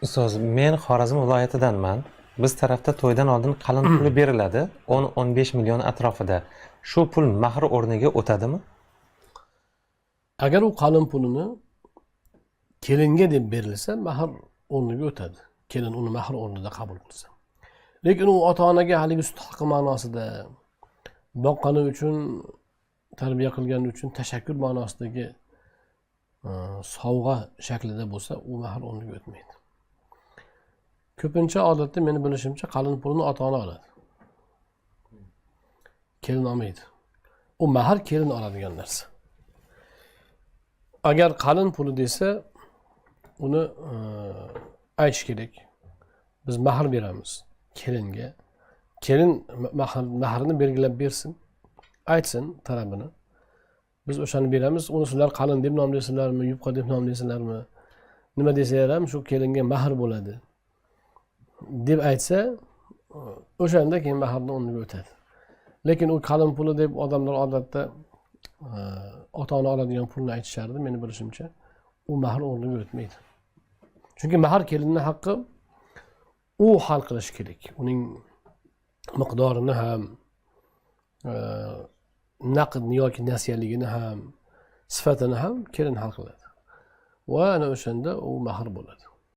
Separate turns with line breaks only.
Ustoz, men Xorazm viloyatidanman. Biz tarafda to'ydan oldin qalin puli beriladi, 10-15 million atrofida. Shu pul mahr o'rniga o'tadimi?
Agar u qalin pulini kelinga deb berilsa, mahr o'rniga o'tadi. Kelin uni mahr o'rnida qabul qilsa. Lekin u ota onaga haligi sut haqqi ma'nosida, boqqani uchun, tarbiya qilgani uchun tashakkur ma'nosidagi sovg'a shaklida bo'lsa, u mahr o'rniga o'tmaydi. Ko'pincha odatda, meni bilishimcha, qalin pulini ota ona oladi, kelin olmaydi. U mahr kelin oladigan narsa. Agar qalin puli desa, uni aytish kerak: biz mahr beramiz kelinga. Kelin mahrini belgilab bersin, aytsin talabini, biz o'shani beramiz. Uni sizlar qalin deb nomlaysizlarmi, yupqa deb nomlaysizlarmi, nima desanglar ham, shu kelinga mahr bo'ladi deb aytsa, o'shanda keyin mahrni o'rniga o'tadi. Lekin u qalin puli deb odamlar odatda ota ona oladigan pulni aytishardi. Meni bilishimcha, u mahr o'rniga o'tmaydi, chunki mahr kelinni haqqi, u hal qilishi kerak. Uning miqdorini ham, naqd yoki nasiyaligini ham, sifatini ham kelin hal qiladi va ana o'shanda u mahr bo'ladi.